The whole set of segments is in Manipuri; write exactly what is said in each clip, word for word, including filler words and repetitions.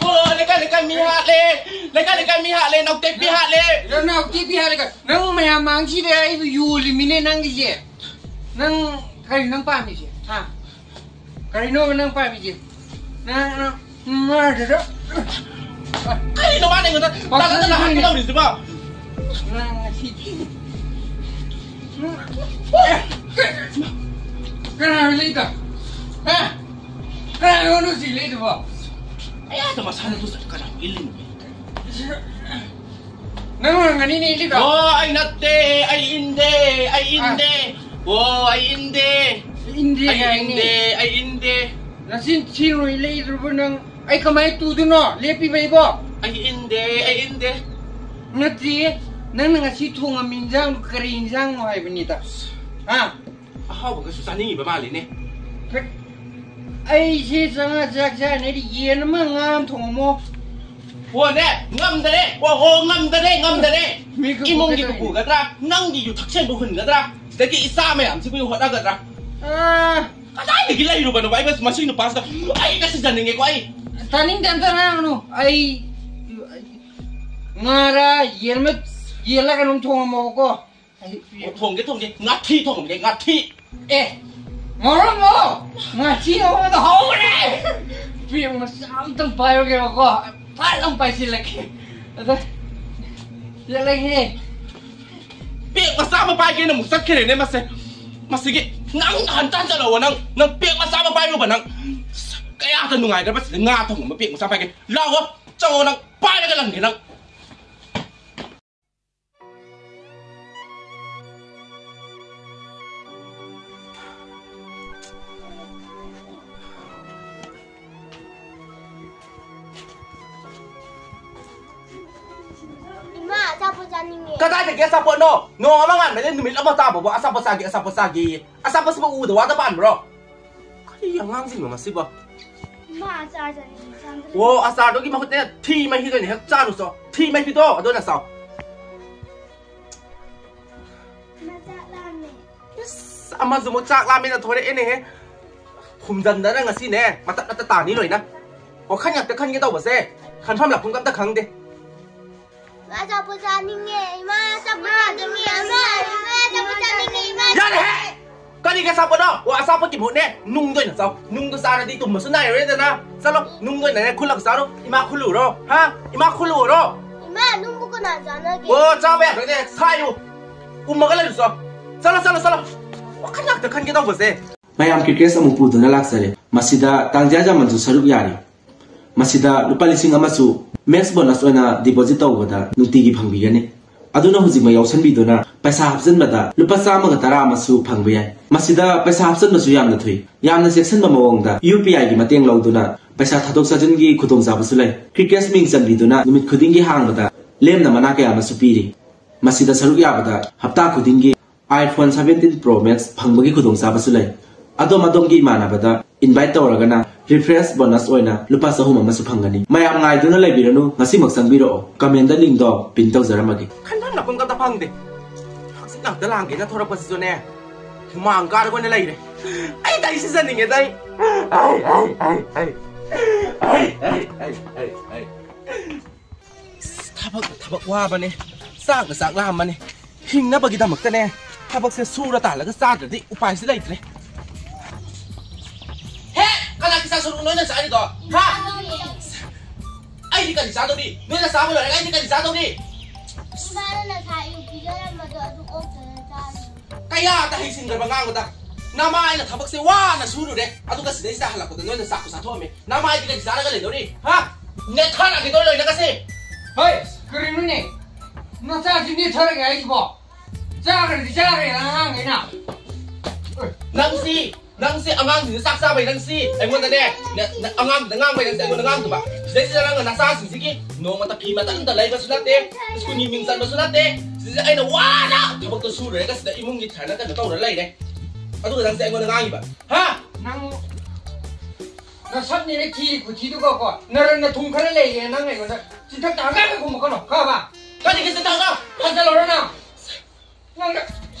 ꯑꯣ, ꯂꯩꯀꯥꯏ ꯂꯩꯀꯥꯏ ꯃꯤ ꯍꯥꯠꯂꯦ꯫ ꯂꯩꯀꯥꯏ ꯂꯩꯀꯥꯏ ꯃꯤ ꯍꯥꯠꯂꯦ꯫ ꯅꯥꯎꯇꯦꯛꯄꯤ ꯍꯥꯠꯂꯦ꯫ ꯅꯪ ꯅꯥꯎꯇꯦꯛꯄꯤ ꯍꯥꯠꯂꯦ ꯀꯥꯏ? ꯅꯪ ꯃꯌꯥꯝ ꯃꯥꯡꯁꯤꯗ ꯑꯩꯕꯨ ꯌꯣꯜꯂꯤꯃꯤꯅꯦ ꯅꯪꯒꯤꯁꯦ꯫ ꯅꯪ ꯀꯔꯤ ꯅꯪ ꯄꯥꯝꯃꯤꯁꯦ? ꯍꯥ? ꯀꯔꯤꯅꯣ ꯅꯪ ꯄꯥꯝꯃꯤꯁꯦ? ꯅꯪ, ꯅꯪ, ꯅꯪ, ꯀꯩꯅꯣ ꯃꯥꯅ ꯑꯩꯉꯣꯟꯗ ꯇꯥꯟꯅꯗꯅ ꯍꯥꯠꯀꯦ ꯇꯧꯔꯤꯁꯤꯕꯣ? ꯅꯪ ꯉꯁꯤꯗꯤ ꯀꯅꯥꯅꯣ ꯂꯩꯗꯣ? ꯍꯥ? ꯀꯅꯥꯅꯣ ꯍꯧꯖꯤꯛ ꯂꯩꯗꯨꯕꯣ? ꯑꯩ ꯑꯥꯗ ꯃꯁꯥꯅ ꯇꯨ ꯆꯠ-, ꯀꯅꯥ ꯏꯜꯂꯤꯅꯣ? ꯅꯪ ꯑꯣꯏꯔꯝꯒꯅꯤꯅꯦ ꯏꯜꯂꯤꯗꯣ꯫ ꯑꯣ, ꯑꯩ ꯅꯠꯇꯦ, ꯑꯩ ꯏꯟꯗꯦ, ꯑꯩ ꯏꯟꯗꯦ꯫ ꯑꯣ, ꯑꯩ ꯏꯟꯗꯦ꯫ ꯏꯟꯗꯦ ꯑꯩ ꯀꯥꯏꯅꯦ꯫ ꯏꯟꯗꯦ, ꯑꯩ ꯏꯟꯗꯦ꯫ ꯅꯆꯤꯟ ꯊꯤꯅꯨ, ꯏꯜꯂꯤꯗꯨꯕꯨ ꯅꯪ꯫ ꯑꯩ ꯀꯃꯥꯏꯅ ꯇꯨꯗꯣꯏꯅꯣ? ꯂꯦꯞꯄꯤꯕ ꯑꯩꯕꯣ? ꯑꯩ ꯏꯟꯗꯦ, ꯑꯩ ꯏꯟꯗꯦ꯫ ꯅꯠꯇꯦ, ꯅꯪꯅ ꯉꯁꯤ ꯊꯣꯡꯉꯝꯃꯤ ꯏꯟꯖꯥꯡꯗꯨ ꯀꯔꯤ ꯏꯟꯖꯥꯡꯅꯣ ꯍꯥꯏꯕꯅꯤꯗ? ꯍꯥ? ꯑꯍꯥꯎꯕꯒꯁꯨ ꯆꯥꯅꯤꯡꯉꯤꯕ ꯃꯥꯜꯂꯤꯅꯦ꯫ ꯑꯩꯁꯤ ꯆꯉꯥ ꯆꯥꯛ ꯆꯥꯅꯦꯗꯤ ꯌꯦꯟ ꯑꯃ ꯉꯥ ꯑꯃ ꯊꯣꯡꯉꯝꯃꯣ꯫ ꯍꯣꯅꯦ, ꯉꯝꯗꯔꯦ꯫ ꯑꯣ ꯍꯣ, ꯉꯝꯗꯔꯦ, ꯉꯝꯗꯔꯦ꯫ ꯃꯤ ꯀꯨꯀꯨ ꯏꯃꯨꯡꯒꯤ ꯀꯩꯗꯧꯔꯤꯅꯣ? ꯀꯨꯀꯨꯒꯗ꯭ꯔꯥ, ꯅꯪꯒꯤ ꯌꯨ ꯊꯛꯆꯟꯕ ꯍꯨꯟꯒꯗ꯭ꯔꯥ, ꯁꯤꯗꯒꯤ ꯏꯆꯥ ꯃꯌꯥꯝꯁꯤꯕꯨ ꯍꯣꯠꯅꯒꯗ꯭ꯔꯥ? ꯑꯥ꯫ ꯀꯗꯥꯏꯗꯒꯤ ꯂꯩꯔꯨꯕꯅꯣꯕ? ꯑꯩ ꯃꯁꯤ ꯅꯨꯄꯥꯁꯤꯗ ꯑꯩ ꯉꯁꯤ ꯆꯥꯅꯤꯡꯉꯦꯀꯣ ꯑꯩ꯫ ꯇꯥꯅꯤꯡꯗꯦ, ꯑꯝꯇ ꯉꯥꯡꯉꯅꯨ꯫ ꯑꯩ ꯉꯥꯔ ꯌꯦꯟ ꯑꯃ, ꯌꯦꯜꯂ ꯀꯩꯅꯣꯝ ꯊꯣꯡꯉꯝꯃꯣꯕꯀꯣ꯫ ꯑꯣ, ꯊꯣꯡꯒꯦ, ꯊꯣꯡꯒꯦ꯫ ꯉꯥꯊꯤ ꯊꯣꯡꯒꯦ, ꯉꯥꯊꯤ꯫ ꯑꯦ, ꯉꯧꯔꯝꯃꯣ꯫ ꯉꯥꯊꯤ ꯉꯧꯕꯗꯣ ꯍꯧꯔꯦ꯫ ꯄꯦꯛ ꯃꯆꯥ ꯑꯝꯇꯪ ꯄꯥꯏꯔꯨꯒꯦꯕꯀꯣ꯫ ꯐꯠ ꯑꯃ ꯄꯥꯏꯁꯤꯜꯂꯛꯀꯦ꯫ ꯑꯗ, ꯌꯦꯜꯂꯒꯦ꯫ ꯄꯦꯛ ꯃꯆꯥ ꯑꯃ ꯄꯥꯏꯒꯦꯅ ꯑꯃꯨꯛ ꯆꯠꯈ꯭ꯔꯦꯅꯦ ꯃꯁꯦ꯫ ꯃꯁꯤꯒꯤ, ꯅꯪ ꯍꯟꯇꯥꯟ ꯆꯠꯂꯛꯑꯣ ꯅꯪ꯫ ꯅꯪ ꯄꯦꯛ ꯃꯆꯥ ꯑꯃ ꯄꯥꯏꯔꯨꯕ ꯅꯪ꯫ ꯀꯌꯥꯗ ꯅꯨꯡꯉꯥꯏꯈ꯭ꯔꯕ ꯁꯤꯗ ꯉꯥ ꯊꯣꯡꯕ ꯄꯦꯛ ꯃꯆꯥ ꯄꯥꯏꯒꯦ꯫ ꯂꯥꯛꯑꯣ, ꯆꯪꯉꯣ ꯅꯪ꯫ ꯄꯥꯏꯔꯒ ꯂꯪꯒꯦ ꯅꯪ꯫ ꯏꯃꯥ, ꯑꯆꯥꯄꯣꯠ ꯆꯥꯅꯤꯡꯉꯦ꯫ ꯀꯗꯥꯏꯗꯒꯤ ꯑꯆꯥꯄꯣꯠꯅꯣ? ꯅꯣꯡ ꯑꯃ ꯉꯥꯟꯕꯗ ꯅꯨꯃꯤꯠ ꯑꯃ ꯇꯥꯕꯕꯨ ꯑꯆꯥꯄꯣꯠ ꯆꯥꯒꯦ, ꯑꯆꯥꯄꯣꯠ ꯆꯥꯒꯦꯌꯦ꯫ ꯑꯆꯥꯄꯣꯠꯁꯤꯕꯨ ꯎꯗ ꯋꯥꯗ ꯄꯥꯟꯕ꯭ꯔꯣ? ꯀꯔꯤ ꯑꯉꯥꯡꯁꯤꯡꯅꯣ ꯃꯁꯤꯕꯣ? ꯏꯃꯥ, ꯑꯆꯥꯔ ꯆꯥꯅꯤꯡꯉꯦ, ꯆꯥꯝꯗ ꯂꯩ꯫ ꯑꯣ, ꯑꯆꯥꯔꯗꯨꯒꯤ ꯃꯍꯨꯠꯇ ꯊꯤ ꯃꯍꯤꯗꯣ ꯑꯣꯏꯅ ꯍꯦꯛ ꯆꯥꯔꯨꯆꯣ꯫ ꯊꯤ ꯃꯍꯤꯗꯣ ꯑꯗꯨ ꯑꯣꯏꯅ ꯆꯥꯎ꯫ ꯏꯃꯥ, ꯆꯥꯛ ꯂꯥꯝꯃꯦ꯫ ꯏꯁ, ꯑꯃꯁꯨ ꯑꯃꯨꯛ ꯆꯥꯛ ꯂꯥꯝꯃꯦꯅ ꯊꯣꯔꯛꯑꯦꯅꯦꯍꯦ꯫ ꯈꯨꯝꯖꯟꯗꯅ ꯉꯁꯤꯅꯦ ꯃꯇꯠ ꯃꯇꯠ ꯇꯥꯅꯤ ꯂꯣꯏꯅ꯫ ꯋꯥꯈꯜ ꯉꯥꯛꯇ ꯈꯟꯒꯦ ꯇꯧꯕꯁꯦ ꯈꯟꯐꯝ ꯂꯥꯛꯐꯝꯒ ꯑꯝꯇ ꯈꯪꯗꯦ꯫ ꯏꯃꯥ ꯑꯆꯥꯄꯣꯠ ꯆꯥꯅꯤꯡꯉꯦ, ꯏꯃꯥ ꯑꯆꯥꯄꯣꯠ ꯆꯥꯅꯤꯡꯉꯦ, ꯏꯃꯥ, ꯏꯃꯥ ꯑꯆꯥꯄꯣꯠ ꯆꯥꯅꯤꯡꯉꯦ, ꯏꯃꯥ꯫ ꯌꯥꯔꯦꯍꯦ! ꯀꯔꯤꯒꯤ ꯑꯆꯥꯄꯣꯠꯅꯣ? ꯑꯣ, ꯑꯆꯥꯄꯣꯠꯀꯤ ꯃꯍꯨꯠꯅꯦ ꯅꯨꯡꯗ ꯑꯣꯏꯅ ꯆꯥꯎ꯫ ꯅꯨꯡꯗꯣ ꯆꯥꯔꯗꯤ ꯇꯨꯝꯕꯁꯨ ꯅꯥꯏꯔꯔꯣꯏꯗꯅ꯫ ꯆꯠꯂꯣ, ꯅꯨꯡꯗ ꯑꯣꯏꯅꯅꯦ ꯈꯨꯜꯂꯒ ꯆꯥꯔꯣ꯫ ꯏꯃꯥ ꯈꯨꯜꯂꯨꯔꯣ? ꯍꯥ? ꯏꯃꯥ ꯈꯨꯜꯂꯨꯔꯣ? ꯏꯃꯥ, ꯅꯨꯡꯕꯨ ꯀꯅꯥ ꯆꯥꯅꯒꯦ? ꯑꯣ, ꯆꯥꯕ ꯌꯥꯗ꯭ꯔꯗꯤ ꯁꯥꯏꯌꯨ꯫ ꯎꯝꯃꯒ ꯂꯩꯔꯨꯆꯣ꯫ ꯆꯠꯂꯣ, ꯆꯠꯂꯣ, ꯆꯠꯂꯣ꯫ ꯋꯥꯈꯜ ꯉꯥꯛꯇ ꯈꯟꯒꯦ ꯇꯧꯕꯁꯦ꯫ ꯃꯌꯥꯝ ꯀ꯭ꯔꯤꯀꯦꯠꯁ ꯑꯃꯨꯛ ꯄꯨꯗꯨꯅ ꯂꯥꯛꯆꯔꯦ꯫ ꯃꯁꯤꯗ ꯇꯥꯡꯖꯥ ꯖꯥꯃꯟꯁꯨ ꯁꯔꯨꯛ ꯌꯥꯔꯤ꯫ ꯃꯁꯤꯗ ꯂꯨꯄꯥ ꯂꯤꯁꯤꯡ ꯑꯃꯁꯨ ꯃꯦꯛꯁ ꯕꯣꯅꯁ ꯑꯣꯏꯅ ꯗꯤꯄꯣꯖꯤꯠ ꯇꯧꯕꯗ ꯅꯨꯡꯇꯤꯒꯤ ꯐꯪꯕꯤꯒꯅꯤ꯫ ꯑꯗꯨꯅ ꯍꯧꯖꯤꯛꯃꯛ ꯌꯥꯎꯁꯟꯕꯤꯗꯨꯅ ꯄꯩꯁꯥ ꯍꯥꯞꯆꯤꯟꯕꯗ ꯂꯨꯄꯥ ꯆꯥꯝꯃꯒ ꯇꯔꯥ ꯑꯃꯁꯨ ꯐꯪꯕ ꯌꯥꯏ꯫ ꯃꯁꯤꯗ ꯄꯩꯁꯥ ꯍꯥꯞꯆꯤꯟꯕꯁꯨ ꯌꯥꯝꯅ ꯊꯨꯏ꯫ ꯌꯥꯝꯅ ꯆꯦꯛꯁꯤꯟꯕ ꯃꯑꯣꯡꯗ ꯌꯨ ꯄꯤ ꯑꯥꯏꯒꯤ ꯃꯇꯦꯡ ꯂꯧꯗꯨꯅ ꯄꯩꯁꯥ ꯊꯥꯗꯣꯛ ꯊꯥꯖꯤꯟꯒꯤ ꯈꯨꯗꯣꯡꯆꯥꯕꯁꯨ ꯂꯩ꯫ ꯀ꯭ꯔꯤꯀꯦꯠꯁ ꯃꯤꯡ ꯆꯟꯕꯤꯗꯨꯅ ꯅꯨꯃꯤꯠ ꯈꯨꯗꯤꯡꯒꯤ ꯍꯥꯡꯕꯗ ꯂꯦꯝꯅ ꯃꯅꯥ ꯀꯌꯥ ꯑꯃꯁꯨ ꯄꯤꯔꯤ꯫ ꯃꯁꯤꯗ ꯁꯔꯨꯛ ꯌꯥꯕꯗ ꯍꯞꯇꯥ ꯈꯨꯗꯤꯡꯒꯤ iPhone seventeen Pro Max ꯐꯪꯕꯒꯤ ꯈꯨꯗꯣꯡꯆꯥꯕꯁꯨ ꯂꯩ꯫ ꯑꯗꯣꯝ ꯑꯗꯣꯝꯒꯤ ꯏꯃꯥꯟꯅꯕꯗ ꯏꯟꯚꯥꯏꯠ ꯇꯧꯔꯒꯅ ꯔꯤꯐ꯭ꯔꯦꯁ ꯕꯣꯅꯁ ꯑꯣꯏꯅ ꯂꯨꯄꯥ ꯆꯍꯨꯝ ꯑꯃꯁꯨ ꯐꯪꯒꯅꯤ꯫ ꯃꯌꯥꯝ ꯉꯥꯏꯗꯨꯅ ꯂꯩꯕꯤꯔꯅꯨ, ꯉꯁꯤꯃꯛ ꯆꯪꯕꯤꯔꯛꯑꯣ꯫ Command ꯂꯤꯡꯗꯣ pin ꯇꯧꯖꯔꯝꯃꯒꯦ꯫ ꯈꯟꯐꯝ ꯂꯥꯛꯐꯝ ꯑꯝꯇ ꯐꯪꯗꯦ꯫ ꯍꯛꯆꯤꯠ ꯉꯥꯛꯇ ꯂꯥꯡꯒꯦꯅ ꯊꯣꯔꯛꯄꯁꯤꯁꯨꯅꯦ, ꯍꯨꯃꯥꯡ ꯀꯥꯔꯒ ꯑꯣꯏꯅ ꯂꯩꯔꯦ꯫ ꯑꯩ ꯇꯥꯏꯁꯤꯖꯅꯤꯡꯉꯦꯗ ꯑꯩ꯫ ꯑꯩ, ꯑꯩ, ꯑꯩ, ꯑꯩ, ꯑꯩ, ꯑꯩ, ꯑꯩ, ꯑꯩ, ꯑꯩ, ꯑꯩ꯫ ꯊꯕꯛ, ꯊꯕꯛ ꯋꯥꯕꯅꯦ꯫ ꯆꯥꯛꯅ ꯆꯥꯛ ꯂꯥꯝꯕꯅꯦ꯫ ꯍꯤꯡꯅꯕꯒꯤꯗꯃꯛꯇꯅꯦ, ꯊꯕꯛꯁꯦ ꯁꯨꯔ ꯇꯥꯜꯂꯒ ꯆꯥꯗ꯭ꯔꯗꯤ ꯎꯄꯥꯏꯁꯦ ꯂꯩꯇ꯭ꯔꯦ꯫ ꯍꯦ! ꯀꯅꯥꯒꯤ ꯆꯥꯛ ꯁꯔꯨꯛ ꯅꯣꯏꯅ ꯆꯥꯔꯤꯗꯣ? ꯍꯥ? ꯑꯩꯗꯤ ꯀꯔꯤ ꯆꯥꯗꯧꯔꯤ? ꯅꯣꯏꯅ ꯆꯥꯕ ꯂꯣꯏꯔꯒ ꯑꯩꯗꯤ ꯀꯔꯤ ꯆꯥꯗꯧꯔꯤ? ꯏꯃꯥꯅ ꯅꯁꯥ ꯑꯌꯨꯛ ꯄꯤꯖꯔꯝꯕꯗꯣ ꯑꯗꯨ ꯑꯣꯛꯇꯅ ꯆꯥꯔꯤ꯫ ꯀꯌꯥꯗ ꯍꯩꯁꯤꯡꯗ꯭ꯔꯕ ꯉꯥꯡꯕꯗ? ꯅꯃꯥꯏꯅ ꯊꯕꯛꯁꯦ ꯋꯥꯅ ꯁꯨꯔꯨꯔꯦ, ꯑꯗꯨꯒ ꯁꯤꯗꯩꯁꯤꯗ ꯍꯜꯂꯛꯄꯗ ꯅꯣꯏꯅ ꯆꯥꯛꯁꯨ ꯆꯥꯊꯣꯛꯑꯝꯃꯦ꯫ ꯅꯃꯥꯏꯗꯤ ꯀꯔꯤ ꯆꯥꯔꯒ ꯂꯩꯗꯧꯔꯤ? ꯍꯥ? ꯅꯦꯠꯊꯔꯛꯑꯒꯦ ꯅꯣꯏ ꯂꯣꯏꯅ ꯉꯁꯤ꯫ ꯍꯣꯏ, ꯀꯔꯤꯅꯣꯅꯦ? ꯅꯆꯥꯁꯤ ꯅꯦꯠꯊꯔꯒꯦ ꯍꯥꯏꯁꯤꯕꯣ? ꯆꯥꯈ꯭ꯔꯗꯤ ꯆꯥꯈ꯭ꯔꯦ ꯑꯉꯥꯡꯈꯩꯅ꯫ ꯅꯪꯁꯤ, ꯅꯪꯁꯤ ꯑꯉꯥꯡꯁꯤꯡꯁꯤ ꯆꯥꯛ ꯆꯥꯕꯩ ꯅꯪꯁꯤ ꯑꯩꯉꯣꯟꯗꯅꯦ, ꯅ-, ꯅ-, ꯑꯉꯥꯡꯗꯨꯗ ꯉꯥꯡꯕꯩ ꯅꯪꯁꯤ ꯑꯩꯉꯣꯟꯗ ꯉꯥꯡꯗꯕ꯫ ꯁꯤꯗꯩꯁꯤꯗ ꯅꯪꯅ ꯅꯆꯥꯁꯤꯡꯁꯤꯒꯤ ꯅꯣꯡꯃꯇ ꯐꯤ ꯃꯇꯠ ꯑꯝꯇ ꯂꯩꯕꯁꯨ ꯅꯠꯇꯦ, ꯁ꯭ꯀꯨꯜꯒꯤ ꯃꯤꯡ ꯆꯟꯕꯁꯨ ꯅꯠꯇꯦ꯫ ꯁꯤꯗꯩꯁꯤꯗ ꯑꯩꯅ ꯋꯥꯅ ꯊꯕꯛꯇꯣ ꯁꯨꯔꯨꯔꯒ ꯁꯤꯗ ꯏꯃꯨꯡꯒꯤ ꯊꯥꯅ ꯀꯩꯅꯣ ꯇꯧꯔ ꯂꯩꯔꯦ꯫ ꯑꯗꯨꯒ ꯅꯪꯁꯦ ꯑꯩꯉꯣꯟꯗ ꯉꯥꯡꯉꯤꯕ? ꯍꯥ? ꯅꯪ ꯅꯁꯛꯅꯤꯅ ꯊꯤꯔꯤ ꯈꯨꯊꯤꯗꯨꯒꯀꯣ, ꯅꯔꯟ ꯅꯊꯨꯝ ꯈꯔ ꯂꯩꯔꯦ ꯅꯪ ꯑꯩꯉꯣꯟꯗ ꯆꯤꯟꯊꯛꯇ ꯍꯪꯒꯥꯝ ꯈꯨꯝꯃꯛꯀꯅꯣ, ꯈꯪꯉꯕ? ꯀꯔꯤꯒꯤ ꯆꯤꯟꯊꯛꯅꯣ? ꯐꯖꯜꯂꯨꯔꯣ ꯅꯪ꯫ ꯅꯪ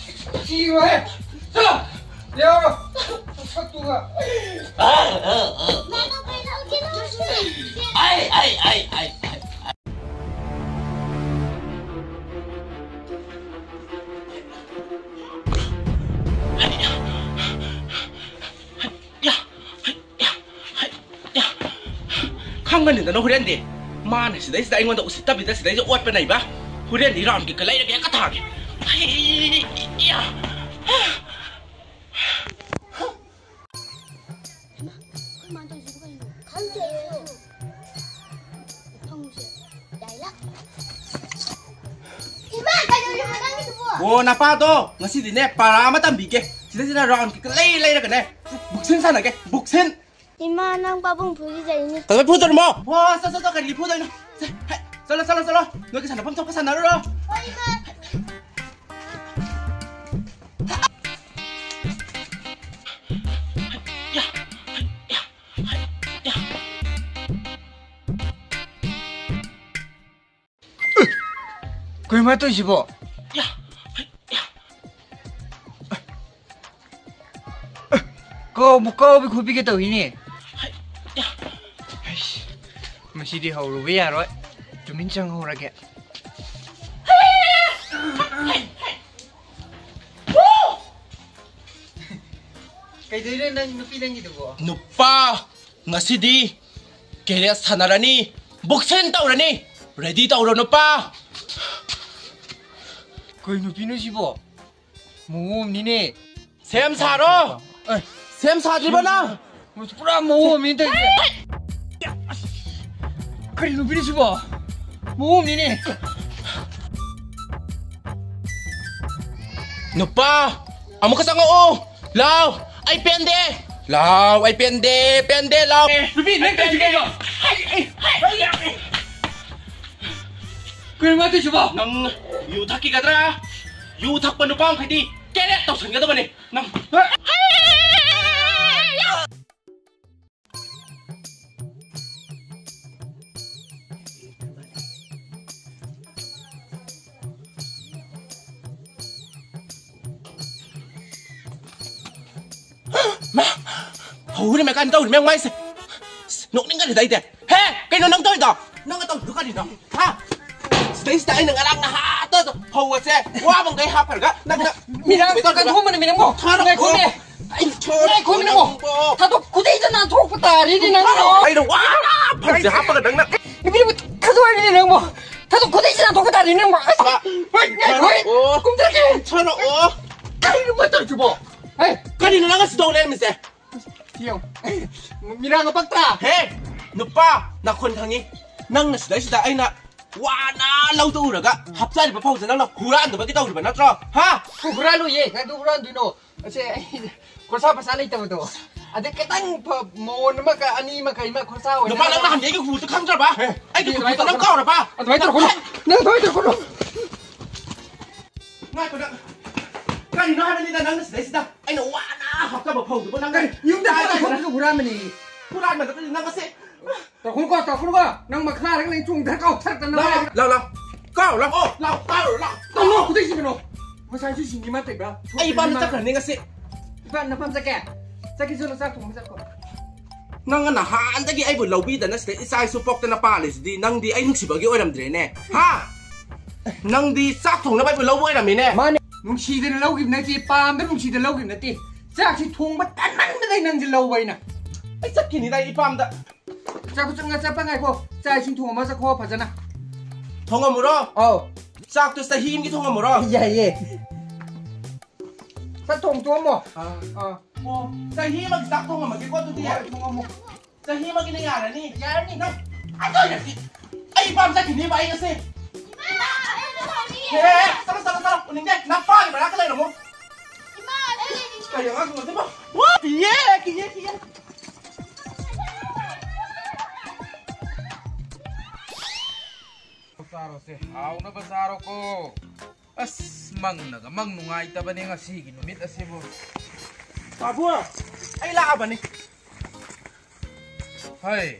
ꯊꯤꯔꯣꯍꯦ꯫ ꯆꯠꯂꯣ꯫ ꯌꯥꯔꯣ꯫ ꯅꯁꯛꯇꯨꯒ꯫ ꯑꯩ, ꯑꯩ, ꯑꯩ, ꯑꯩ, ꯑꯩ꯫ ꯈꯪꯒꯅꯤꯗꯅ ꯍꯣꯔꯦꯟꯗꯤ꯫ ꯃꯥꯅ ꯁꯤꯗꯩꯁꯤꯗ ꯑꯩꯉꯣꯟꯗ ꯎꯁꯤꯠꯇꯕꯤꯗ ꯁꯤꯗꯩꯁꯤꯗ ꯑꯣꯠꯄ ꯅꯩꯕ꯫ ꯍꯣꯔꯦꯟꯗꯤ ꯔꯥꯎꯟ ꯀꯤꯛꯀ ꯂꯩꯔꯒ ꯍꯦꯛꯇ ꯊꯥꯒꯦ꯫ ꯑꯩ, ꯏꯌꯥ꯫ ꯍꯩꯃꯥ, ꯑꯩꯈꯣꯏ ꯃꯥꯅ ꯇꯧꯔꯤꯁꯤꯕꯨ ꯀꯩꯅꯣ? ꯈꯪꯗꯦ ꯑꯩꯁꯨ꯫ ꯐꯪꯉꯨꯁꯦ꯫ ꯌꯥꯏꯂꯥ? ꯏꯃꯥ, ꯀꯩꯗꯧꯔꯤꯅꯣ ꯅꯪꯒꯤꯗꯨꯕꯣ? ꯑꯣ, ꯅꯄꯥꯗꯣ ꯉꯁꯤꯗꯤꯅꯦ ꯄꯥꯔꯥ ꯑꯃ ꯇꯝꯕꯤꯒꯦ꯫ ꯁꯤꯗꯩꯁꯤꯗ ꯔꯥꯎꯟ ꯀꯤꯛꯀ ꯂꯩ ꯂꯩꯔꯒꯅꯦ ꯕꯣꯛꯁꯤꯡ ꯁꯥꯟꯅꯒꯦ, ꯕꯣꯛꯁꯤꯡ꯫ ꯏꯃꯥ, ꯅꯪ ꯄꯥꯕꯨꯡ ꯐꯨꯕꯤꯖꯩꯅꯦ꯫ ꯇꯧꯔ ꯐꯨꯗꯣꯏꯅꯣ? ꯍꯣ, ꯆꯠ, ꯆꯠ, ꯆꯠ, ꯀꯔꯤꯒꯤ ꯐꯨꯗꯣꯏꯅꯣ? ꯁꯦ, ꯍꯦ, ꯆꯠꯂꯣ, ꯆꯠꯂꯣ, ꯆꯠꯂꯣ꯫ ꯅꯣꯏꯒꯤ ꯁꯥꯟꯅꯐꯝ ꯊꯣꯛꯄ ꯁꯥꯟꯅꯔꯨꯔꯣ꯫ ꯍꯣꯏ, ꯏꯃꯥ꯫ ꯀꯩꯅꯣ ꯃꯥ ꯇꯧꯔꯤꯁꯤꯕꯣ? ꯀꯥꯎꯕꯨ ꯀꯥꯎꯕꯤ ꯈꯣꯠꯄꯤꯒ ꯇꯧꯏꯅꯦ꯫ ꯑꯩꯁ, ꯃꯁꯤꯗꯤ ꯍꯧꯔꯨꯕ ꯌꯥꯔꯣꯏ꯫ ꯇꯨꯃꯤꯟ ꯆꯪꯍꯧꯔꯒꯦ꯫ ꯀꯩꯗꯧꯔꯤꯅꯣ ꯅꯪ ꯅꯨꯄꯤ ꯅꯪꯒꯤꯗꯨꯕꯣ? ꯅꯨꯄꯥ, ꯉꯁꯤꯗꯤ ꯀꯦꯔꯦꯠ ꯁꯥꯟꯅꯔꯅꯤ, ꯕꯣꯛꯁꯤꯡ ꯇꯧꯔꯅꯤ꯫ ꯔꯦꯗꯤ ꯇꯧꯔꯣ ꯅꯨꯄꯥ꯫ ꯀꯩ ꯅꯨꯄꯤꯅꯣ ꯁꯤꯕꯣ? ꯃꯑꯣꯡ ꯑꯃꯅꯤꯅꯦ꯫ ꯁꯦꯝ ꯁꯥꯔꯣ꯫ ꯑꯦ꯫ ꯁꯦꯝ ꯁꯥꯗ꯭ꯔꯤꯕ ꯅꯪ? ꯃꯁꯤ ꯄꯨꯔꯥ ꯃꯑꯣꯡ ꯑꯃꯅꯤ ꯇꯧꯔꯤꯁꯦ꯫ ꯀꯔꯤ ꯅꯨꯄꯤꯅꯣ ꯁꯤꯕꯣ? ꯃꯑꯣꯡ ꯑꯃꯅꯤꯅꯦ꯫ ꯅꯨꯄꯥ, ꯑꯃꯨꯛꯀ ꯆꯪꯉꯛꯑꯣ꯫ ꯂꯥꯎ, ꯑꯩ ꯄꯦꯟꯗꯦ꯫ ꯂꯥꯎ, ꯑꯩ ꯄꯦꯟꯗꯦ, ꯄꯦꯟꯗꯦ, ꯂꯥꯎ꯫ ꯅꯨꯄꯤ, ꯅꯪ ꯇꯧꯔꯤꯁꯤ ꯀꯩꯅꯣ? ꯀꯩꯅꯣ ꯃꯥ ꯇꯧꯔꯤꯁꯤꯕꯣ? ꯅꯪ ꯌꯨ ꯊꯛꯈꯤꯒꯗ꯭ꯔꯥ? ꯌꯨ ꯊꯛꯄ ꯅꯨꯄꯥ ꯃꯈꯩꯗꯤ ꯀꯦꯔꯦꯠ ꯇꯧꯁꯟꯒꯗꯕꯅꯤ꯫ ꯅꯪ ꯃꯥ! ꯍꯧꯔꯤꯃꯦ ꯀꯥꯏꯅ ꯇꯧꯔꯤꯃꯦ ꯃꯥꯏꯁꯦ꯫ ꯑꯁ, ꯅꯣꯛꯅꯤꯡꯒꯅꯤꯗ ꯑꯩꯗꯤ꯫ ꯍꯦ, ꯀꯩꯅꯣ ꯅꯪ ꯇꯧꯔꯤꯗꯣ? ꯅꯪꯅ ꯇꯧꯔꯤꯗꯣ ꯀꯔꯤꯅꯣ? ꯍꯥ? ꯁꯤꯗꯩꯁꯤꯗ ꯑꯩꯅ ꯉꯔꯥꯡ ꯅꯍꯥꯟꯗ ꯐꯧ ꯑꯁꯦ ꯋꯥꯕꯈꯩ ꯍꯥꯞꯈ꯭ꯔꯒ ꯅꯪꯅ ꯃꯤꯔꯥꯡ ꯀꯟꯊꯣꯛꯑꯝꯕꯅꯦ ꯃꯤꯔꯥꯡꯕꯣ꯫ ꯊꯥꯔꯛꯑꯣ꯫ ꯉꯥꯏꯈꯣꯅꯦ꯫ ꯑꯩ ꯊꯥꯔꯛꯑꯣ ꯉꯥꯏꯈꯣ ꯃꯤꯔꯥꯡꯕꯣ꯫ ꯅꯪꯕꯣ꯫ ꯊꯥꯗꯣꯛ ꯈꯨꯗꯩꯗ ꯅꯥꯟꯊꯣꯛꯄ ꯇꯥꯔꯦꯅꯦ ꯅꯪꯕꯣ꯫ ꯑꯩꯅ ꯋꯥꯅ ꯐꯧꯁꯦ ꯍꯥꯞꯄꯒ ꯅꯪꯅ ꯃꯤꯔꯥꯡꯕꯣ ꯊꯥꯗꯣꯛꯑꯣ ꯍꯥꯏꯔꯤꯅꯦ ꯅꯪꯕꯣ꯫ ꯊꯥꯗꯣꯛ ꯈꯨꯗꯩꯁꯤꯗ ꯅꯥꯟꯊꯣꯛꯄ ꯇꯥꯔꯦꯅꯦ ꯅꯪꯕꯣ꯫ ꯑꯁ, ꯊꯥꯔꯛꯑꯣ꯫ ꯀꯨꯝꯊꯔꯛꯀꯦ꯫ ꯊꯥꯔꯛꯑꯣ꯫ ꯀꯔꯤꯅꯣ ꯃꯥ ꯇꯧꯔꯤꯁꯤꯕꯣ? ꯍꯦ꯫ ꯀꯔꯤꯅꯣ ꯅꯪ ꯑꯁꯤ ꯇꯧ ꯂꯩꯔꯝꯃꯤꯁꯦ? ꯁꯤ ꯌꯦꯡꯉꯨ꯫ ꯃꯤꯔꯥꯡꯒ ꯄꯛꯇ꯭ꯔꯥ? ꯍꯦ! ꯅꯨꯄꯥ, ꯅꯥꯈꯣꯟ ꯈꯪꯉꯤ꯫ ꯅꯪꯅ ꯁꯤꯗꯩꯁꯤꯗ ꯑꯩꯅ ꯋꯥꯅ ꯂꯧꯗ ꯎꯔꯒ ꯍꯥꯞꯆꯔꯤꯕ ꯐꯧꯁꯦ ꯅꯪꯅ ꯍꯨꯔꯥꯟꯗꯕꯒꯤ ꯇꯧꯔꯤꯕ ꯅꯠꯇ꯭ꯔꯣ? ꯍꯥ? ꯍꯨꯔꯥꯜꯂꯨꯏꯌꯦ꯫ ꯀꯩꯗꯧ ꯍꯨꯔꯥꯟꯗꯣꯏꯅꯣ? ꯑꯁꯦ ꯑꯩ ꯈꯣꯔꯁꯥ ꯄꯩꯁꯥ ꯂꯩꯇꯕꯗꯣ꯫ ꯑꯗꯩ ꯈꯤꯇꯪ ꯐ-, ꯃꯑꯣꯟ ꯑꯃꯒ ꯑꯅꯤ ꯑꯃꯒ ꯏꯃꯥ ꯈꯣꯔꯁꯥ ꯑꯣꯏꯅ ꯅꯨꯄꯥ, ꯅꯪꯅ ꯍꯥꯟꯅ ꯑꯩꯒꯤ ꯎꯄꯨꯗꯣ ꯈꯪꯗ꯭ꯔꯕ? ꯍꯦ, ꯑꯩꯒꯤ ꯎꯄꯨꯗꯣ ꯅꯪ ꯀꯥꯎꯔꯕ? ꯑꯗꯨꯃꯥꯏꯅ ꯇꯧꯔꯛꯀꯅꯨ꯫ ꯅꯪ ꯑꯗꯨꯃꯥꯏꯅ ꯇꯧꯔꯛꯀꯅꯨ꯫ ꯉꯥꯏꯈꯣ ꯅꯪ꯫ ꯀꯔꯤꯅꯣ ꯍꯥꯏꯕꯅꯤꯗ ꯅꯪꯅ ꯁꯤꯗꯩꯁꯤꯗ ꯑꯩꯅ ꯋꯥꯅ ꯍꯥꯞꯆꯕ ꯐꯧꯗꯨꯕꯨ ꯅꯪ ꯀꯔꯤ? ꯌꯨꯝꯗ ꯀꯥꯏꯗ ꯄꯣꯠ ꯍꯨꯔꯥꯟꯕꯅꯦ? ꯍꯨꯔꯥꯟꯕ ꯅꯠꯇ꯭ꯔꯗꯤ ꯅꯪ ꯑꯁꯤ ꯇꯧꯈ꯭ꯔꯨꯀꯣ, ꯇꯧꯈ꯭ꯔꯨꯀꯣ꯫ ꯅꯪ ꯃꯈꯥꯗ ꯂꯩ ꯆꯣꯡꯊꯔ ꯀꯥꯎꯊꯔꯛꯇꯅ ꯂꯥꯎ, ꯂꯥꯎ, ꯂꯥꯎ, ꯂꯥꯎ꯫ ꯀꯥꯎ, ꯂꯥꯎ, ꯑꯣ, ꯂꯥꯎ, ꯀꯥꯎ, ꯂꯥꯎ꯫ ꯀꯩꯅꯣ ꯍꯧꯖꯤꯛꯁꯤ ꯀꯩꯅꯣ? ꯉꯁꯥꯏꯁꯨ ꯁꯤꯡꯖꯨ ꯃꯥ ꯇꯩꯕ꯭ꯔꯥ? ꯑꯩ ꯏꯄꯥꯝꯗ ꯆꯠꯈ꯭ꯔꯅꯤ ꯉꯁꯤ꯫ ꯏꯄꯥꯝ ꯅꯄꯥꯝ ꯆꯠꯀꯦ? ꯆꯠꯀꯦ ꯆꯠꯂꯣ, ꯆꯥꯛ ꯊꯣꯡꯕ ꯆꯠꯈꯣ꯫ ꯅꯪꯅ ꯅꯍꯥꯟꯗꯒꯤ ꯑꯩꯕꯨ ꯂꯧꯕꯤꯗꯅ ꯁꯤꯗ ꯏꯆꯥ ꯏꯁꯨ ꯄꯣꯛꯇꯅ ꯄꯥꯜꯂꯤꯁꯤꯗꯤ ꯅꯪꯗꯤ ꯑꯩ ꯅꯨꯡꯁꯤꯕꯒꯤ ꯑꯣꯏꯔꯝꯗ꯭ꯔꯦꯅꯦ? ꯍꯥ? ꯅꯪꯗꯤ ꯆꯥꯛ ꯊꯣꯡꯅꯕ ꯑꯩꯕꯨ ꯂꯧꯕ ꯑꯣꯏꯔꯝꯃꯤꯅꯦ? ꯃꯥꯅꯦ꯫ ꯅꯨꯡꯁꯤꯗꯅ ꯂꯧꯈꯤꯕ ꯅꯠꯇꯦ, ꯄꯥꯝꯗ ꯅꯨꯡꯁꯤꯗꯅ ꯂꯧꯈꯤꯕ ꯅꯠꯇꯦ꯫ ꯆꯥꯛꯁꯤ ꯊꯣꯡꯕ ꯇꯟꯃꯟꯕꯗꯩ ꯅꯪꯁꯦ ꯂꯧꯕ ꯑꯩꯅ꯫ ꯑꯩ ꯆꯠꯈꯤꯅꯤꯗ ꯑꯩ ꯏꯄꯥꯝꯗ꯫ ꯆꯥꯛ ꯆꯪꯉ ꯆꯠꯄ ꯉꯥꯏꯈꯣ꯫ ꯆꯥꯛ ꯏꯁꯤꯡ ꯊꯣꯡꯉꯝꯃ ꯆꯠꯈꯣ ꯐꯖꯅ꯫ ꯊꯣꯡꯉꯝꯃꯨꯔꯣ? ꯑꯧ꯫ ꯆꯥꯛꯇꯨ ꯆꯍꯤ ꯑꯃꯒꯤ ꯊꯣꯡꯉꯝꯃꯨꯔꯣ? ꯌꯥꯏꯌꯦ꯫ ꯁꯠ ꯊꯣꯡ ꯇꯣꯛꯑꯝꯃꯣ꯫ ꯑꯥ꯫ ꯑꯥ꯫ ꯑꯣ, ꯆꯍꯤ ꯑꯃꯒꯤ ꯆꯥꯛ ꯊꯣꯡꯉꯝꯃꯒꯦꯀꯣ ꯑꯗꯨꯗꯤ꯫ ꯍꯣꯏ, ꯊꯣꯡꯉꯝꯃꯣ꯫ ꯆꯍꯤ ꯑꯃꯒꯤꯅ ꯌꯥꯔꯅꯤ? ꯌꯥꯔꯅꯤ꯫ ꯅꯪ, ꯑꯩ ꯇꯧꯔꯤꯁꯤ꯫ ꯑꯩ ꯏꯄꯥꯝ ꯆꯠꯈꯤꯅꯦꯕ ꯑꯩ ꯉꯁꯤ꯫ ꯏꯃꯥ, ꯑꯩꯁꯨ ꯂꯥꯛꯅꯤꯡꯉꯦ꯫ ꯍꯦ, ꯍꯦ, ꯆꯠꯂꯣ, ꯆꯠꯂꯣ, ꯆꯠꯂꯣ꯫ ꯎꯅꯤꯡꯗꯦ꯫ ꯅꯄꯥꯒꯤ ꯃꯅꯥꯛꯇ ꯂꯩꯔꯝꯃꯣ꯫ ꯏꯃꯥ, ꯑꯩ ꯂꯩꯅꯤꯡꯉꯦ꯫ ꯀꯔꯤ ꯑꯉꯥꯡꯅꯣ ꯑꯗꯨꯕꯣ? ꯋꯥ, ꯀꯤꯌꯦ, ꯀꯤꯌꯦ, ꯀꯤꯌꯦ꯫ ꯆꯥꯔꯣꯁꯦ, ꯍꯥꯎꯅꯕ ꯆꯥꯔꯣꯀꯣ꯫ ꯑꯁ, ꯃꯪꯅꯒ ꯃꯪ ꯅꯨꯡꯉꯥꯏꯇꯕꯅꯦ ꯉꯁꯤꯒꯤ ꯅꯨꯃꯤꯠ ꯑꯁꯤꯕꯨ꯫ ꯄꯥꯕꯨ, ꯑꯩ ꯂꯥꯛꯑꯕꯅꯤ꯫ ꯍꯩ,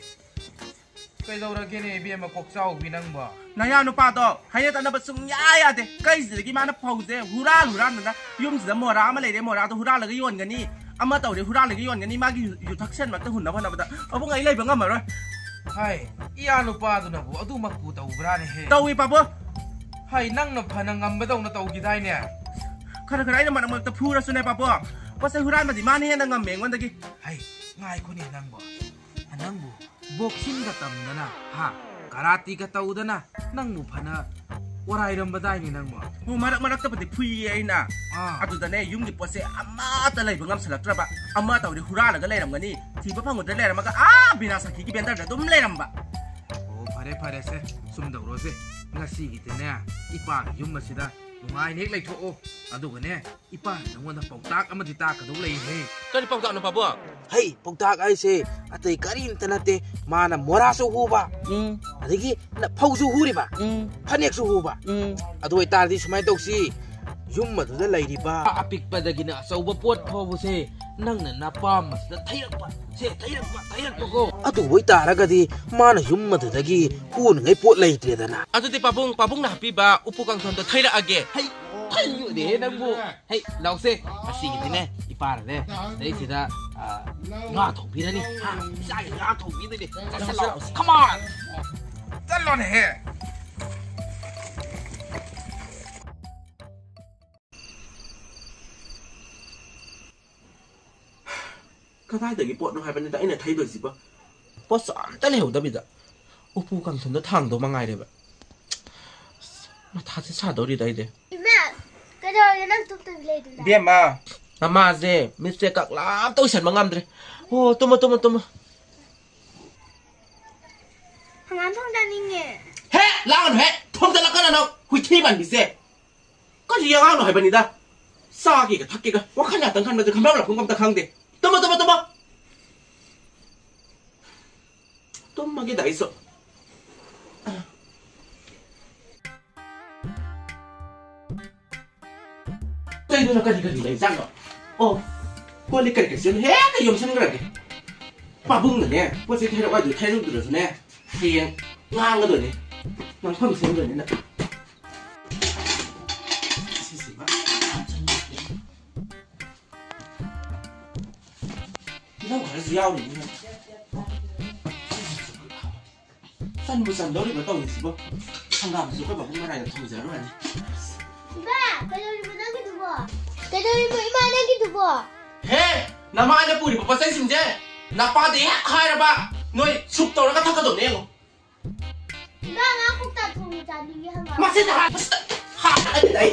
ꯀꯩꯗꯧꯔꯒꯦꯅꯦ ꯏꯕꯦꯝꯃ ꯀꯣꯛꯆꯥꯎꯕꯤ ꯅꯪꯕꯣ? ꯅꯌꯥ ꯅꯨꯄꯥꯗꯣ ꯍꯩꯅ ꯇꯠꯅꯕ ꯁꯨꯡꯌꯥ ꯌꯥꯗꯦ꯫ ꯀꯩꯁꯤꯗꯒꯤ ꯃꯥꯅ ꯐꯧꯁꯦ ꯍꯨꯔꯥꯟ ꯍꯨꯔꯥꯟꯗꯅ ꯌꯨꯝꯁꯤꯗ ꯃꯣꯔꯥ ꯑꯃ ꯂꯩꯔꯦ, ꯃꯣꯔꯥꯗꯣ ꯍꯨꯔꯥꯜꯂꯒ ꯌꯣꯟꯒꯅꯤ꯫ ꯑꯃ ꯇꯧꯔꯦ, ꯍꯨꯔꯥꯜꯂꯒ ꯌꯣꯟꯒꯅꯤ, ꯃꯥꯒꯤ ꯌꯨ-, ꯌꯨ ꯊꯛꯁꯟꯃꯛꯇ ꯍꯨꯟꯅꯕ ꯍꯣꯠꯅꯕꯗ꯫ ꯄꯥꯕꯨꯡ, ꯑꯩ ꯂꯩꯕ ꯉꯝꯃꯔꯣꯏ꯫ ꯍꯥꯏ, ꯏꯌꯥ ꯅꯨꯄꯥꯗꯨꯅꯕꯨ ꯑꯗꯨꯃꯛꯄꯨ ꯇꯧꯕ꯭ꯔꯥꯅꯦꯍꯦ? ꯇꯧꯏ, ꯄꯥꯕꯨꯡ꯫ ꯍꯥꯏ, ꯅꯪꯅ ꯐꯅ ꯉꯝꯕꯗꯧꯅ ꯇꯧꯈꯤꯗꯥꯏꯅꯦ? ꯈꯔ ꯈꯔ ꯑꯩꯅ ꯃꯔꯛ ꯃꯔꯛꯇ ꯐꯨꯔꯁꯨꯅꯦ, ꯄꯥꯕꯨꯡ, ꯄꯣꯠ ꯆꯩ ꯍꯨꯔꯥꯟꯕꯗꯤ ꯃꯥꯅ ꯍꯦꯟꯅ ꯉꯝꯃꯦ ꯑꯩꯉꯣꯟꯗꯒꯤ꯫ ꯍꯥꯏ, ꯉꯥꯏꯈꯣꯅꯦ ꯅꯪꯕꯣ꯫ ꯅꯪꯕꯨ ꯕꯣꯛꯁꯤꯡꯒ ꯇꯝꯗꯅ, ꯍꯥ, ꯀꯔꯥꯇꯤꯒ ꯇꯧꯗꯅ ꯅꯪꯕꯨ ꯐꯅ ꯑꯣꯔꯥꯏꯔꯝꯕꯗꯥꯏꯅꯦ ꯅꯪꯕꯣ? ꯑꯣ, ꯃꯔꯛ ꯃꯔꯛꯇꯕꯨꯗꯤ ꯐꯨꯏꯌꯦ ꯑꯩꯅ꯫ ꯑꯥ꯫ ꯑꯗꯨꯗꯅꯦ, ꯌꯨꯝꯒꯤ ꯄꯣꯠꯁꯦ ꯑꯃꯠꯇ ꯂꯩꯕ ꯉꯝꯁꯜꯂꯛꯇ꯭ꯔꯕ꯫ ꯑꯃ ꯇꯧꯔꯤ, ꯍꯨꯔꯥꯜꯂꯒ ꯂꯩꯔꯝꯒꯅꯤ, ꯊꯤꯕ ꯐꯪꯉꯨꯗ꯭ꯔꯦ ꯂꯩꯔꯝꯃꯒ ꯑꯥ ꯕꯤꯅꯥ ꯁꯈꯤꯒꯤ ꯕꯦꯟꯗꯔꯗ ꯑꯗꯨꯝ ꯂꯩꯔꯝꯕ꯫ ꯑꯣ, ꯐꯔꯦ, ꯐꯔꯦꯁꯦ, ꯁꯨꯝ ꯇꯧꯔꯣꯁꯦ꯫ ꯉꯁꯤꯒꯤꯗꯤꯅꯦ, ꯏꯄꯥꯒꯤ ꯌꯨꯝ ꯑꯁꯤꯗ ꯅꯨꯡꯉꯥꯏꯅ ꯍꯦꯛ ꯂꯩꯊꯣꯛꯑꯣ꯫ ꯑꯗꯨꯒꯅꯦ, ꯏꯄꯥꯅ ꯅꯉꯣꯟꯗ ꯄꯥꯎꯇꯥꯛ ꯑꯃꯗꯤ ꯇꯥꯛꯀꯗꯧ ꯂꯩꯍꯦ꯫ ꯀꯔꯤ ꯄꯥꯎꯇꯥꯛꯅꯣ, ꯄꯥꯕꯨꯡ? ꯍꯩ, ꯄꯥꯎꯇꯥꯛ ꯍꯥꯏꯁꯦ ꯑꯇꯩ ꯀꯔꯤꯝꯇ ꯅꯠꯇꯦ꯫ ꯃꯥꯅ ꯃꯣꯔꯥꯁꯨ ꯍꯨꯕ, ꯎꯝ꯫ ꯑꯗꯒꯤ ꯅ-, ꯐꯧꯁꯨ ꯍꯨꯔꯤꯕ, ꯎꯝ꯫ ꯐꯅꯦꯛꯁꯨ ꯍꯨꯕ꯫ ꯎꯝ꯫ ꯑꯗꯨ ꯑꯣꯏꯇꯥꯔꯗꯤ ꯁꯨꯃꯥꯏꯅ ꯇꯧꯁꯤ, ꯌꯨꯝ ꯑꯗꯨꯗ ꯂꯩꯔꯤꯕ ꯑꯄꯤꯛꯄꯗꯒꯤꯅ ꯑꯆꯧꯕ ꯄꯣꯠ ꯐꯥꯎꯕꯁꯦ ꯅꯪꯅ ꯅꯄꯥꯝꯕꯁꯤꯗ ꯊꯩꯔꯛꯄ, ꯁꯦ, ꯊꯩꯔꯛꯄ, ꯊꯩꯔꯛꯄꯀꯣ꯫ ꯑꯗꯨ ꯑꯣꯏꯇꯥꯔꯒꯗꯤ ꯃꯥꯅ ꯌꯨꯝ ꯑꯗꯨꯗꯒꯤ ꯍꯨꯅꯉꯥꯏ ꯄꯣꯠ ꯂꯩꯇ꯭ꯔꯦꯗꯅ꯫ ꯑꯗꯨꯗꯤ ꯄꯥꯕꯨꯡ, ꯄꯥꯕꯨꯡꯅ ꯍꯥꯞꯄꯤꯕ ꯎꯄꯨ ꯀꯥꯡꯊꯣꯟꯗꯣ ꯊꯩꯔꯛꯑꯒꯦ꯫ ꯍꯩ, ꯊꯩꯌꯨꯅꯦꯍꯦ ꯅꯪꯕꯨ꯫ ꯍꯩ, ꯂꯥꯎꯁꯦ꯫ ꯉꯁꯤꯒꯤꯗꯤꯅꯦ, ꯏꯄꯥꯅꯅꯦ, ꯁꯤꯗꯩꯁꯤꯗ, ꯑ, ꯉꯥ ꯊꯣꯡꯕꯤꯔꯅꯤ꯫ ꯍꯥ, ꯏꯆꯥꯒꯤ ꯉꯥ ꯊꯣꯡꯕꯤꯗꯣꯏꯅꯦ꯫ ꯆꯠꯁꯜꯂꯣ꯫ Come on! ꯆꯠꯂꯣꯅꯦꯍꯦ꯫ ꯀꯗꯥꯏꯗꯒꯤ ꯄꯣꯠꯅꯣ ꯍꯥꯏꯕꯅꯤꯗ ꯑꯩꯅ ꯊꯩꯗꯣꯏꯁꯤꯕꯣ? ꯄꯣꯠꯁꯨ ꯑꯝꯇ ꯂꯩꯍꯧꯗꯕꯤꯗ ꯎꯄꯨ ꯀꯥꯡꯊꯣꯟꯗ ꯊꯥꯡꯗꯧ ꯃꯉꯥꯏꯔꯦꯕ꯫ ꯑꯁ, ꯃꯊꯥꯁꯦ ꯁꯥꯗꯧꯔꯤꯗ ꯑꯩꯗꯤ꯫ ꯏꯃꯥ, ꯀꯩꯗꯧꯔꯒꯦ ꯅꯪ ꯇꯨꯝ ꯇꯨꯝ ꯂꯩꯗꯨꯅ? ꯏꯕꯦꯝꯃ, ꯃꯃꯥꯁꯦ ꯃꯤꯠꯁꯦ ꯀꯛꯂꯥ ꯑꯝꯇ ꯎꯏꯁꯟꯕ ꯉꯝꯗ꯭ꯔꯦ꯫ ꯑꯣ, ꯇꯨꯝꯃꯣ, ꯇꯨꯝꯃꯣ, ꯇꯨꯝꯃꯣ꯫ ꯍꯪꯒꯥꯝ ꯊꯣꯡ ꯆꯥꯅꯤꯡꯉꯦ꯫ ꯍꯦ, ꯂꯥꯡꯒꯅꯨ ꯍꯦ, ꯊꯣꯡꯖꯜꯂꯛꯀꯅꯨ ꯅꯪ, ꯍꯨꯏꯊꯤ ꯃꯥꯟꯕꯤꯁꯦ꯫ ꯀꯔꯤ ꯑꯉꯥꯡꯅꯣ ꯍꯥꯏꯕꯅꯤꯗ꯫ ꯆꯥꯒꯦꯒ ꯊꯛꯀꯦꯒ ꯋꯥꯈꯜ ꯉꯥꯛꯇꯪ ꯈꯟꯕꯗ ꯈꯟꯐꯝ ꯂꯥꯛꯐꯝ ꯑꯝꯇ ꯈꯪꯗꯦ꯫ ꯇꯨꯝꯃꯣ, ꯇꯨꯝꯃꯣ, ꯇꯨꯝꯃꯣ꯫ ꯇꯨꯝꯃꯒꯦꯗ ꯑꯩꯁꯨ꯫ ꯀꯩꯅꯣ, ꯀꯔꯤ ꯀꯔꯤ ꯂꯩꯖꯥꯠꯅꯣ? ꯑꯣ, ꯀꯣꯜ ꯂꯤꯛ ꯀꯔꯤ ꯀꯔꯤꯁꯦ ꯍꯦꯛꯇ ꯌꯣꯝꯁꯤꯟꯈ꯭ꯔꯒꯦ꯫ ꯄꯥꯕꯨꯡꯅꯅꯦ, ꯄꯣꯠ ꯆꯩ ꯊꯩꯔꯛꯑꯣ ꯍꯥꯏꯗꯨ ꯊꯩꯔꯛꯇ꯭ꯔꯁꯨꯅꯦ, ꯍꯌꯦꯡ ꯉꯥꯡꯒꯗꯣꯏꯅꯦ꯫ ꯉꯥꯡꯐꯝ ꯁꯦꯝꯗꯣꯏꯅꯤꯅ꯫ ꯁꯤꯁꯤꯃ ꯍꯥꯞꯆꯤꯟꯒꯦ꯫ ꯅꯪ ꯈꯔꯁꯨ ꯌꯥꯎꯔꯤꯅꯤ꯫ ꯆꯟꯕꯨ ꯆꯟꯗꯧꯔꯤꯕ ꯇꯧꯔꯤꯁꯤꯕꯣ꯫ ꯍꯪꯒꯥꯝꯁꯨ ꯑꯩꯈꯣꯏ ꯄꯥꯕꯨꯡ ꯃꯔꯥꯏꯅ ꯊꯣꯡꯖꯔꯨꯔꯅꯤ꯫ ꯏꯃꯥ, ꯀꯩꯗꯧꯔꯤꯕ ꯅꯪꯒꯤꯗꯨꯕꯣ? ꯀꯩꯗꯧꯔꯤꯕ ꯏꯃꯥ ꯅꯪꯒꯤꯗꯨꯕꯣ? ꯍꯦ! ꯅꯃꯥꯅ ꯄꯨꯔꯤꯕ ꯄꯣꯠꯆꯩꯁꯤꯡꯁꯦ ꯅꯄꯥꯗ ꯍꯦꯛ ꯍꯥꯏꯔꯕ ꯅꯣꯏ ꯁꯨꯞ ꯇꯧꯔꯒ ꯊꯛꯀꯗꯧꯅꯦ ꯌꯦꯡꯉꯣ꯫ ꯏꯃꯥ, ꯉꯥ ꯀꯧꯇꯥ ꯊꯣꯡꯕ ꯆꯥꯅꯤꯡꯉꯦ ꯍꯥꯏꯕ꯫ ꯃꯁꯤꯗ ꯍꯥ-, ꯃꯁꯤꯗ ꯍꯥ-, ꯑꯩ